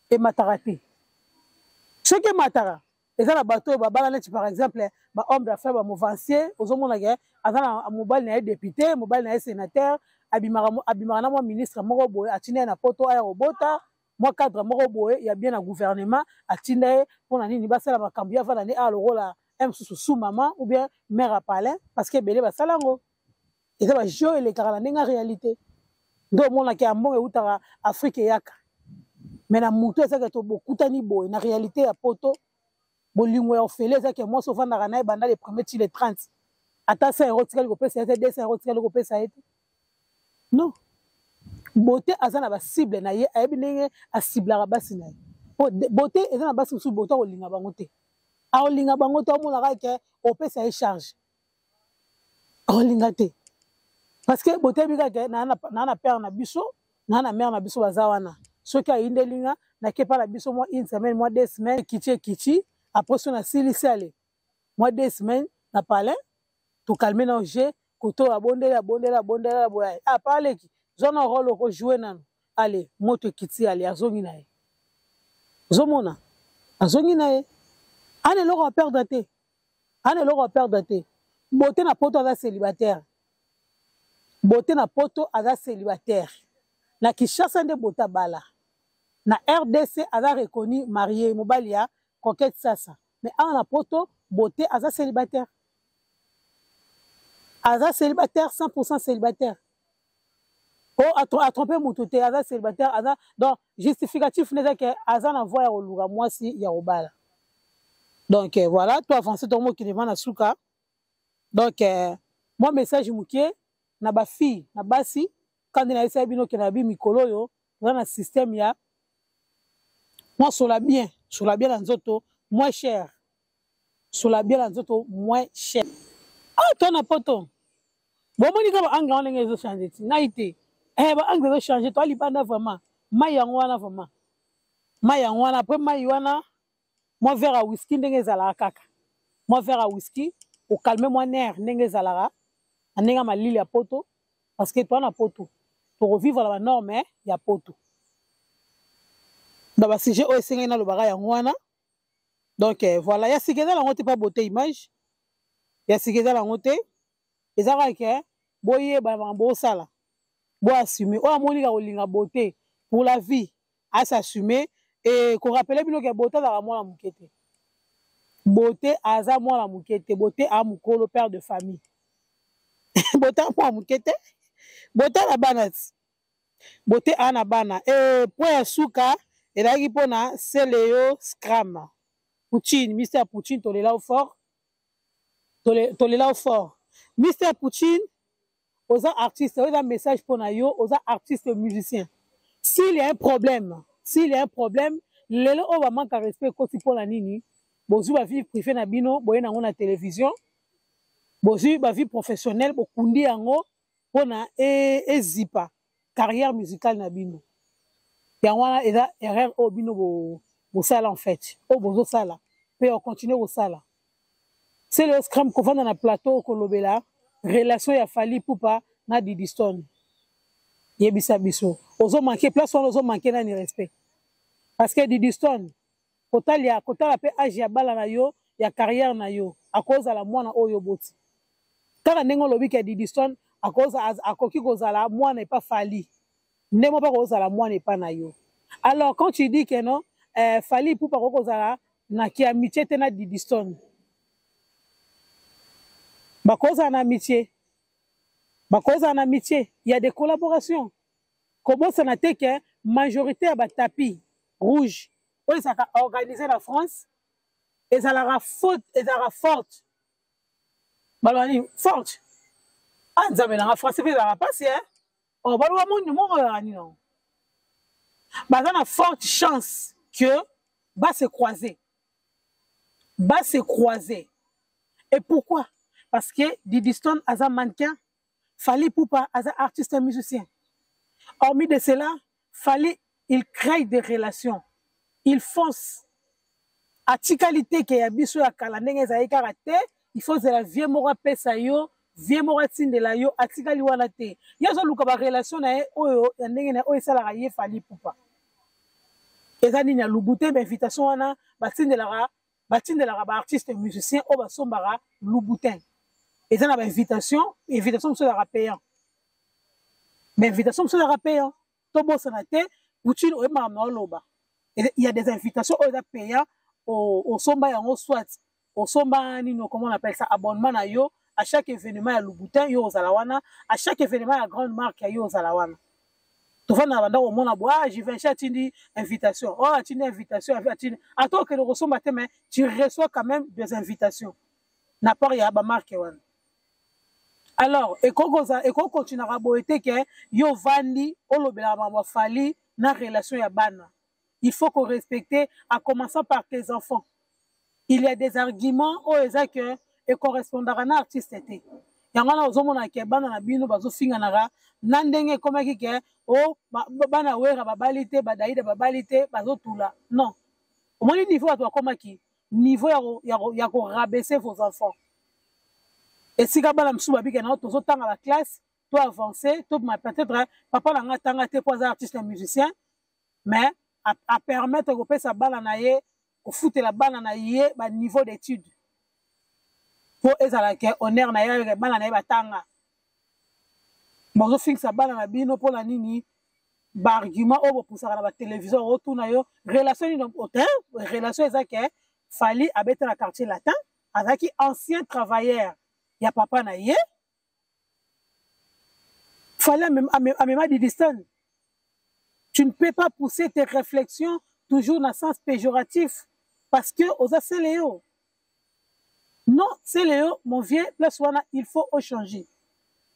emataka te. Soki emataka, eza na bato oyo babala neti par exemple bahomme d'affaires, bamouvancier. Ozomona ke aza na mobali na ye député, mobali na ye sénateur, abimaka na mwa ministre moko boye, atinda ye na poto aya kobota, mwa cadre moko boye ya bien na gouvernement atinda ye. Mpona nini basala makambo ya vanda nde awa lokola mosusu su mama ou bien mère ya palin? Parce que ebele basala yango, eza bajeu elekaka na ndenge ya réalité. Nde omonaki ya mbongo eutaka Afrique eyaka, mais na motu ezaki to bokutani boye na réalité ya poto. Bolingo ya ofele ezaki mwasi ovandaka na ye banda le premier ti le 30, ata 100 euro tikali kopesa ye te, 200 euro tikali kopesa ye te. Non, Beauté aza na bacible na ye, ayebi ndenge aciblaka basi na ye. Po Beauté eza na basi mosusu, Beauté akolinga bango te, akolinga bango te. Omonaka ke opesa ye charge, akolinga te, parce que Beauté yebi kaka naa na père na biso, naa na mère na biso, baza wana. Soki ayindeli nga, nakepa na biso mwa une semaine, mwa 2 semaines, ekiti ekiti. Après so nasilisi, ale mwa 2 semaines na palin, tocalmer na je koto, abondeli, abondeli, abondeli boye, apa aleki zwa na rôle okojouer nano, ale moto ekiti, ale azongi na ye. Ozomona azongi na ye, ana eloko aperdre te, ana eloko aperdre te. Beauté na poto aza célibataire, Beauté na poto aza célibataire. Na Kinshasa nde Beauté abala, na RDC aza reconnu marié, mobali ya Coquette Sasa. Mais awa na poto, Beauté aza célibataire, aza célibataire, 100 célibataire. O atrompe motu te, aza célibataire, aza donc justificatif nde eza ke aza na voie ya koluka mwasi ya kobala. Donc voilà, to avance, to mokili ma na suka. Donc mwa message moke. na bafille, na basi. Kandi nayebisaki bino ke na bi mikolo oyo toza na système ya mwa sola bien, sola bien na nzoto moins cher, sola bien na nzoto moins cher. Ah, to na poto bomoni ka baangle wana ndenge ezochange ti ngai te. Eh, baangle ezochange, toa libanda vraiment. Mai yango wana vraiment, mai yango wana. Après mai wana, mwa verre ya whisky ndenge ezalaka kaka, mwa verre ya whisky okalme mwa nerf ndenge ezalaka na ndenge ya malili ya poto, parce que toa na poto, tokovivre na banorme ya poto. Na basujet oyo esengeli nalobaka yango wana. Donc voilà, ya sika eza nango te, mpa beauté image ya sika eza nango te. Eza kaka ke boyeba makambo bosala, boassume. Oyo amoni ka kolinga beauté pour la vie, asassume. E korapele bino ke beauté azalaka mwana moke te, beauté aza mwana moke te, beauté a mokolo, père de famille. Beauté a mwana moke te, beauté na bana ti, beauté a na bana. E point ya suka ezalaki mpona Celeo Scram Poutine, Mr Poutine, tolela fort, tolela fort. Mr Poutine, oza artiste, oza message mpona yo, oza artiste musicien. S'il y a un problème, s'il y a un problème lelo oyo bamanka respect ekoti mpona nini? Bozwi bavie privé na bino, boye nango na télévision, bozwi bavie professionnelle, bokundi yango mpona ezipa carrière musicale na bino. Yango wana eza erreur oyo bino bosala, en fait oyo bozosala mpe ocontinue kosala. Celeo Scram, kovanda na plateau kolobela relation ya Fally Ipupa na Didi Stone, yebisa biso, ozomanke place wana, ozomanke nani respect? Parce que Didi Stone, kotalia kotala mpe age ya bala na yo, ya carrière na yo, akozala mwana oyo oboti. Kaka ndenge olobi ke Didi Stone akoki kozala mwana epa Fally, ndenge moko akozala mwana epa na yo. Alors quand tu dis que non, Fally Ipupa akoki kozala na ki amitié te na Didi Stone, bakozala na amitié, bakozala na amitié, il y a des collaborations. Kobosana te ke majorité ya batapis rouge oyo ezalaka organisé na France ezalaka faute, ezalaka forte, baloba nini, forte. Ah, Nzambe nanga, français mpe ezalaka mpasi e. Oh, baloba moni moko ezalaka nini yango, baza na forte chance que ba se croiser, ba se croiser. Et pourquoi? Parce que Didi Stone aza mannequin, Fally Ipupa aza artiste musicien. Hormis de cela, Fally, il crée des relations, il fonce. Atikali te ke ya biso ya kala ndenge ezalaki kaka te, il faut zela vie moko apesa yo, vie moko atindela yo. Atikali wana te, ye azoluka barelation na ye oyo ya ndenge na ye oyo esalaka ye Fally Ipupa. Eza nini ya lubu te, bainvitation wana batindelaka, batindelaka baartiste musicien oyo basombaka Louboutin. Eza na bainvitation, invitation mosusu ezalaka payant, bainvitation mosusu ezalaka payant. Tobosana te, Poutine, oyebaka na oloba, il y a des invitations oyo eza payant, osomba yango, soit osomba nini, comment on appelle ça, abonnement na yo. À chaque événement ya Louboutin, yo ozala wana. À chaque événement ya grande marque ya yo, ozala wana. Tovanda na bandako, omona bo, ah, Givenchy atindi invitation, oh, atindi invitation, atindi. Ata okende kosomba te, mais tu reçois quand même des invitations na part ya bamarke wana. Alors ekoki continuaka boye te ke yo ovandi olobelaka makambo ya Fally na relation ya bana. Il faut qu'on respecte, à commençant par tes enfants. Il y a des arguments oyo eza ke ecorrespondaka na artiste te. Yango wana ozomona ke bana na bino bazofinganaka na ndenge ekomaki ke o bana Wera babali te, badaida babali te, bazotula. Non, omoni niveau bato bakomaki, niveau ya korabaisser vos enfants, esika bana mosusu babike na tozotanga baklasse to avancer to peut-être papa na nga atanga te mpo aza artiste na musicien, mais apermettre kopesa bana na ye, kofutela bana na ye baniveau d'étude mpo ezalaka honneur na ye, bana na ye batanga. Bozofingisa bana na bino mpona nini? Baargument oyo bopusaka na batelevizio, otuna yo relation nini te? Relation eza ke Fally abeta na Quartier Latin, azalaki ancien travailleur ya papa na ye. Fally amema Didi Stone. Tu ne peux pas pousser tes réflexions toujours dans le sens péjoratif parce que oza Celeo. Non, Celeo, mon vieux, place wana il faut changer.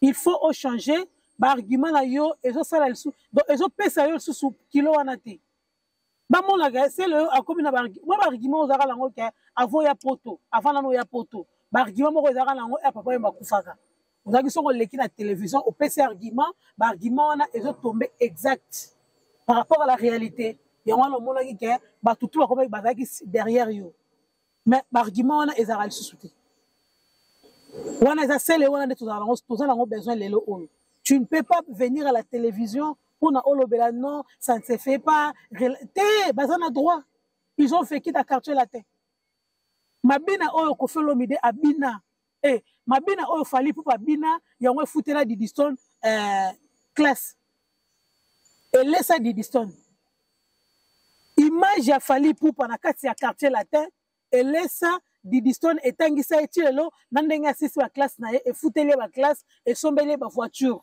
Il faut ochanger baargument na yo, ezosala lisusu, donc ezopesa yo lisusu kilo wana te. Bamonaka sele oyo akomi na mwa baargument ozalaka nango ke avant ya poto, avant nano ya poto, baargument moko ezalaka nango ya papa oyo bakufaka, ozalaki soki oleki na télévision, opesi argument, baargument wana ezotombe exact par rapport à la réalité. Yango wana omonaki ke bato tu bakomaki, bazalaki derrière yo. Mais baargument wana ezalaka lisusu te. Wana eza sele wana nde tozala nango, toza nango besoin lelo oyo. Tu ne peux pas venir à la télévision mpona olobela non, ça ne se fait pas te. Baza na droit, ils ont vécu na Quartier Latin. Mabina oyo Koffi Olomide abina, eh, mabina oyo Fally Ipupa abina, yango efutela Didistone classe, elesa Didistone. Image ya Fally Ipupa na kati ya Quartier Latin elesa Didistone, etangisa ye ti lelo na ndenge asisi baklasse na ye, efuteli ye baklasse, esombeli ye bavoiture,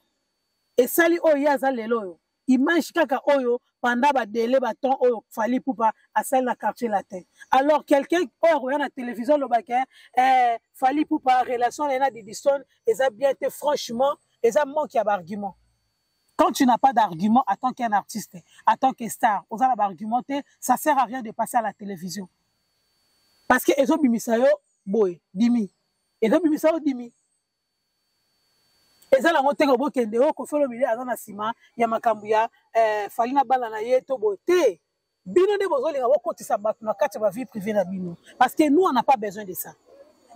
esali oyo ye aza lelo oyo. Image kaka oyo pendant badélai, batemps oyo Fally Ipupa asali na Quartier Latin. Alors quelqu'un oyo akoya na télévision alobaka eh, Fally Ipupa, relation na ye na Didistone eza bien te, franchement eza manque ya baargument. Quand tu n'as pas d'argument en tant qu'un artiste, en tant que star, oza na baargument te, ça sert à rien de passer à la télévision, parce que ezobimisa yo boye dimi, ezobimisa yo dimi. Eza nango te bokende oyo Koffi Olomide aza na nsima ya makambo ya Fally na bana na ye to boye te. Bino nde bozolinga bokotisa bato na kati ya bavie privée na bino, parce que nous, on n'a pas besoin de ça.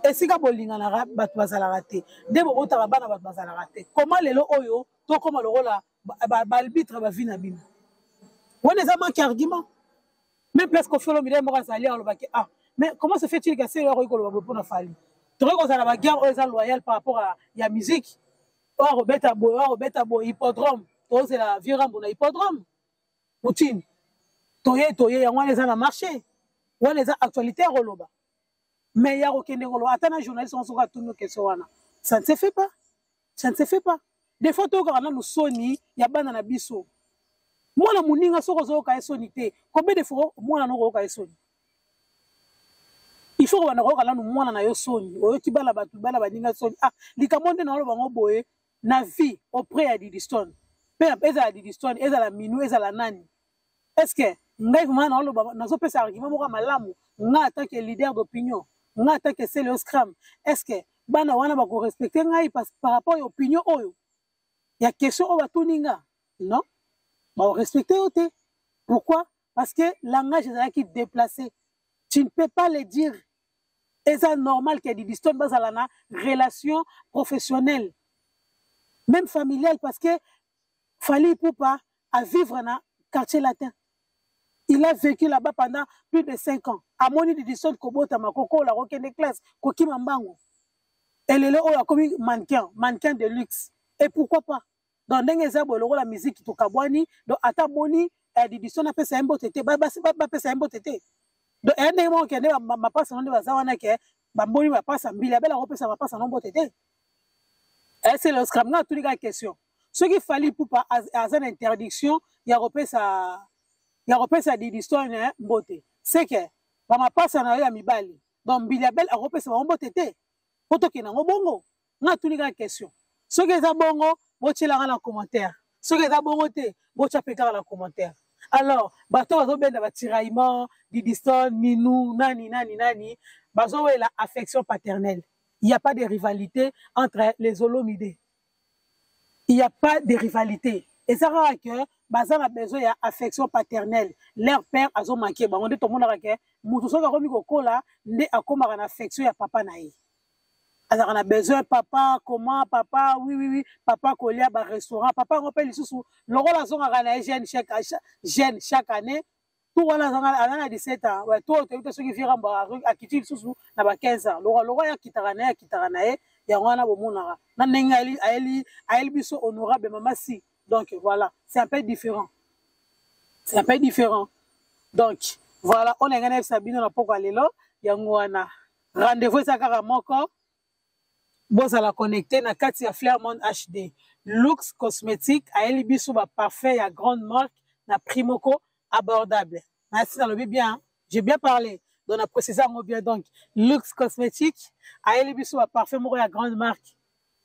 Esika bolinganaka, bato bazalaka te, nde bobotaka bana, bato bazalaka te. Comment lelo oyo tokóma lokola baarbitre bavie na bino? Wana eza manque argument. Même place Koffi Olomide moko azali, alobaki: "Ah, mais comment se fait-il que sele akoki koloba boye mpona Fally?" Tokoki kozala baguerre oyo eza loyal par rapport ya musique oyo akobeta boye, oyo akobeta boye. Hippodrome, tozela virambo na Hippodrome, Poutine toye toye, yango wana eza na marché, wana eza actualité ya koloba. Mais ya kokende koloba ata na journaliste wana, soki atuni question wana, ça ne se fait pas, ça ne se fait pas. Des fois toyokaka nanu soni ya bana na biso. Mwana moninga, soki ozoyoka ye soni te, combien de fois mwana no koyoka ye soni? Il faut kobanda koyoka nanu mwana na yo soni. Oyoki bana bato, bana baninga soni. Ah, likambo nde naoloba ngo boye na vie auprès ya Didistone, mpe ezala Didistone, ezala Minu, ezala nani, est ce que ngai vraiment naoloba, nazopesa argument moko ya malamu, ngai en tant que leader d'opinion, ngai en tant que Celeo Scram, est ce que bana wana bakorespecte ngai par rapport ya opinion oyo, ya question oyo batuni nga? Non, bakorespecte yo te. Pourquoi? Parce que langage ezalaki déplacé, tu ne peux pas le dire. Eza normal ke Didistone bazala na relation professionnelle, même familiale, parce que Fally Ipupa a vivre na Quartier Latin, il a vécu là-bas pendant plus de 5 ans. Amoni Didistone kobotama, kokola, kokende classe, kokima mbango, elelo oyo akomi mannequin, mannequin de luxe. Et pourquoi pas? Donc ndenge eza boye, lokola musique tokabwani, donc ata moni Didistone apesa ye mbote te, bapesa ye mbote te. Donc eya ndenge moko kende mapasa no nde baza wana ke bamboni mapasa mbili abela kopesa mapasa no mbote te. Esele Oscram, nga atuni kaka question: soki Fally Ipupa aza na interdiction ya kopesa Didistone mbote, c'est que bamapasa na yo ya mibali, donc mbili abel akopesa bango mbote te po tokende yango bongo? Nga atuni kaka question. Soki eza bongo, botielanga na commentaire. Soki eza bongo te, botya mpe kaka na commentaire. Alors bato bazobenda batiraillement, Didistone, Minou, nani nani nani, bazowela affection paternelle. Il n'y a pas de rivalité entre les Olomide, il n'y a pas de rivalité. Eza kaka ke baza na besoin ya affection paternelle. Leur père azomanke bango. Nde tomonaka ke moto soki akomi kokola, nde akomaka na affection ya papa na ye, azalaka na besoin papa, comment papa, oui oui oui papa, kolia barestaurant, papa yango mpe lisusu lokola azongaka na ye jeune jeune chaque année. Tour wana aza na 17 ans, ouais, tour toyebi te soki virambo akiti lisusu na ba 15 ans. Lokwa lokwa ye akitaka na ye, akitaka na ye, yango wana bomonaka na ndenge ayeli biso honorable mama si. Donc voilà, c'est un peu différent, c'est un peu différent. Donc voilà, oyo na ngai nayebisa bino na poko ya lelo, yango wana. Rendez-vous eza kaka moko: bozala connecté na kati ya Flairmont HD. Lux Cosmétique ayeli biso baparfum ya grande marque na prix moko abordable. Nasi nalobi bien, j'ai bien parlé, donc na précise yango bien. Donc Lux Cosmétique ayeli biso baparfum moko ya grande marque.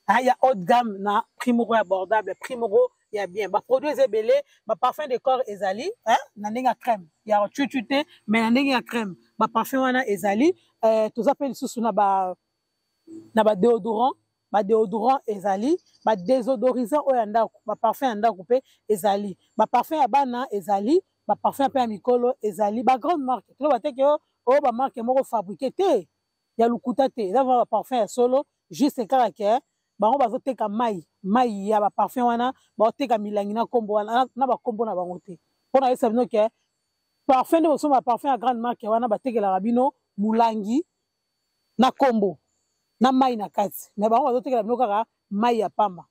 Ah, ya haute gamme na prix moko abordable, prix moko ya bien. Ba produits eza ebele, ba parfum de corps ezali, hein, na ndenge ya crème ya cucu te, mais na ndenge ya crème ba parfum wana ezali. Toza pe lisusu na ba na ba déodorant, ba déodorant ezali, ba désodorisant oyo ya ndako, ba parfum ya ndako pe ezali, ba parfum ya bana ezali, ba parfum pe ya mikolo ezali, ba grande marque. Toloba te ke oyo ba marque moko fabriqué te, ya lokuta te, eza vraiment ba parfum ya solo, juste kaka ke bango bazoteka mai, mai ya ba parfum wana, bazoteka milangi na kombo wana, na ba kombo na bango te. Pona yesa bino ke parfum nde bosomba parfum ya grande marque wana, batekelaka bino mulangi na kombo na mai na kati, mais bango bazotekela bino kaka mai ya pamba,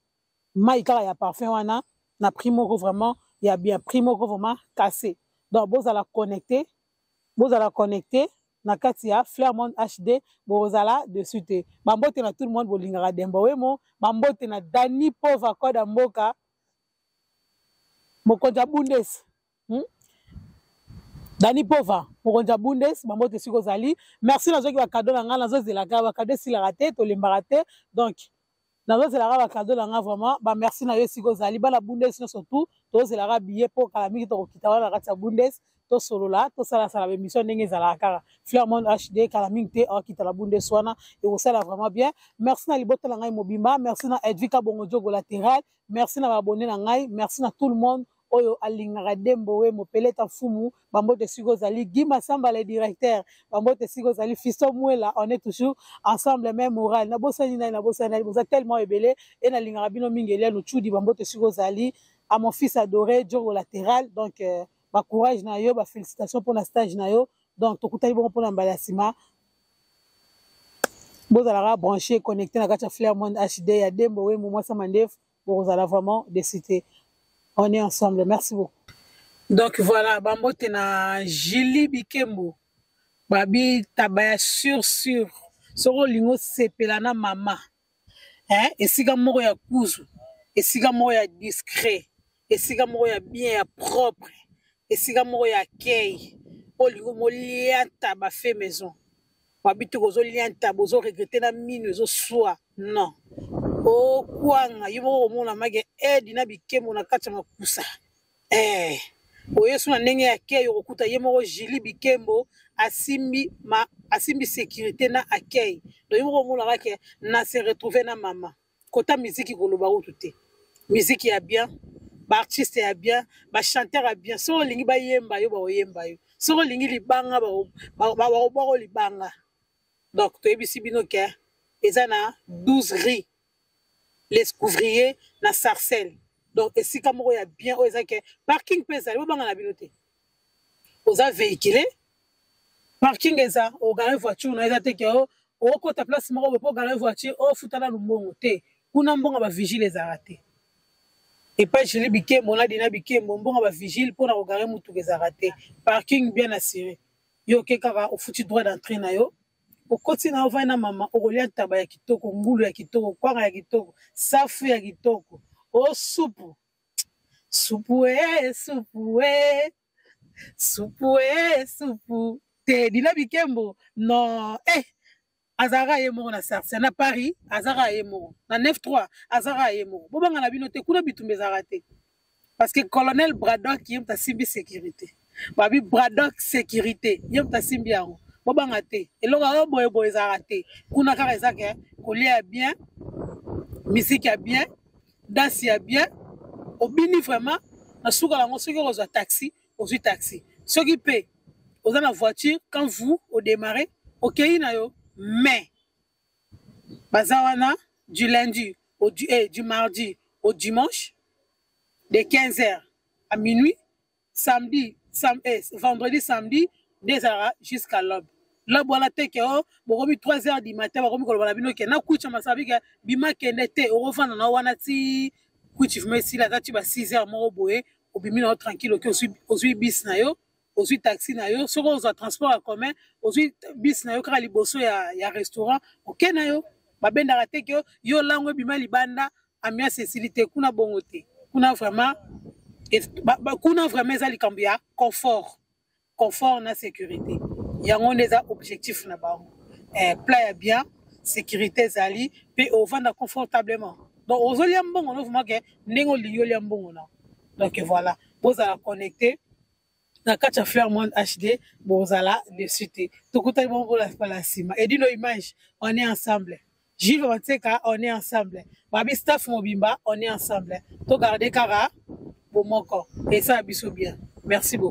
mai kaka ya parfum wana na prix moko vraiment ya bien, prix moko vraiment cassé. Donc bozala connecté, bozala connecté na kati ya Fleur Monde HD, bozala dessus te. Bambote na tout le monde bolingaka Dembo Wemo, bambote na Dani Pova Koda Mboka, mokonzi ya Bundes. Dani Pova, mokonzi ya Bundes, bambote siko ozali. Merci, nazwaki ba cadeau na nga, nazozelaka ba cadeau esilaka te, tolembaka te. Donc nazozelaka ba cadeau na nga vraiment, ba merci na yo esika ozali. Bana Bundes nyonso tout, tozelaka billet po kala mingi tokokita wana na kati ya Bundes, tosolola, tosalasala ba émission ndenge ezalaka kaka. Fleur Monde HD kala mingi te akita na Bundes wana, ekosala vraiment bien. Merci na libota na ngai mobimba, merci na Edvika Bongo Diogo latéral, merci na ba abonné na ngai, merci na tout le monde oyo alingaka Dembo Wemo, Peleta Mfumu, bambote siko ozali, Guy Massamba le directeur, bambote siko ozali, Fiston Mwela, on est toujours ensemble, même moral. Na bosani nani, na bosani nani, boza tellement ebele, et na lingaka bino mingi, Eliane Ochudi, bambote siko ozali, à mon fils adoré, Diogo latéral, donc ba courage na yo, ba félicitations pour la stage na yo, donc tokutani bongo pour na mbala sima. Bozalaka branché, connecté na kati ya Fleur Monde HD ya Dembo Wemo, mwasa mandefu, bozala vraiment décidé. On est ensemble, merci beaucoup. Donc voilà, bambote na Julie Bikembo, babi tabaya sur sur, soko lingo sepela na mama, hein, esika moko ya kuzu, esika moko ya discret, esika moko ya bien ya propre, esika moko ya accueil, olingo molia taba fait maison. Babi to kozo lia ntaba, ozo regretter na minu ezo swa. Non. Okwanga, yo moko komona make aide na bikembo na kati ya makusa. Oyesu na ndenge ya accueil okokuta ye moko Julie Bikembo asimbi ma, asimbi sécurité na accueil. Donc yo moko komona make na se retrouver na mama. Kota musique koloba kutu te. Musique ya bien, ba artiste ya bien, ba chanteur ya bien. Soko olingi ba yemba yo ba oyemba yo. Soko olingi libanga ba ba ba ba libanga. Donc toyebisi bino ke eza na 12 rues les couvriers na Sarcelles. Donc esika moko ya bien oyo eza ke parking pe ezali, bobanga na bino te. Oza véhiculé, parking eza, ogare voiture na eza te ke o okota place moko boye po ogare voiture, ofuta nanu mbongo te. Kuna mbongo ba vigile ezalaka te. Epai Julie Bikembo na Dina Bikembo, mbongo ba vigile pona kogare mutuka ezalaka te. Parking bien assuré. Yo oke kaka ofuti droit d'entrée na yo, okoti na ovandi na mama, okolia ntaba ya kitoko, ngulu ya kitoko, kwanga ya kitoko, safu ya kitoko, o supu. Supu e, supu e. Supu e, supu. Te, Dina Bikembo, non, azalaka ye moko na Sarcelles, na Paris, azalaka ye moko. Na 9-3, azalaka ye moko. Bobanga na bino te, kuna bitumba ezalaka te. Parce que colonel Braddock, ye moto asimbi sécurité. Babi Braddock sécurité, ye moto asimbi yango. Bobanga te. Eloko yango boye boye ezalaka te. Kuna kaka eza ke kolia ya bien, musique ya bien, danse ya bien, obini vraiment, na suka yango soki okozwa taxi, ozwi taxi. Soki pe oza na voiture, quand vous au démarrer, okei na yo, mais baza wana du lundi au du, eh, du mardi au dimanche de quinze heures à minuit, samedi, sam, eh, vendredi, samedi, deux heures jusqu'à l'aube. L'aube wana te ke oh, bokomi 3 heures du matin, bakomi koloba na bino ke na kucha masabi ke bima kende te, okofanda na wana ti kuchi vraiment esila ata ti ba 6 heures moko boye, obimi na yo tranquille, oke ozwi bus na yo, ozwi taxi na yo, soki ozwa transport en commun, ozwi bus na yo kaka liboso ya restaurant, oke na yo, babendaka te ke yo lango ebima libanda, ambiance esili te, kuna bongo te. Kuna vraiment, et, ba, ba, kuna vraiment eza likambo ya confort. Confort na sécurité. Yango nde eza objectif na bango. Plat ya bien, Sécurité ezali mpe ovanda confortablement. Donc ozolia mbongo no vraiment ke ndenge olingi olia mbongo na. Donc voilà, bozala connecté na kati ya Fleur Monde HD, bozala dessus te. Tokutani bongo mpona nsima. Edino Image, on est ensemble. Gilles Mateka, on est ensemble. Babi staff mobimba, on est ensemble. Togarde kaka bomoko. Et ça biso bien. Merci beaucoup.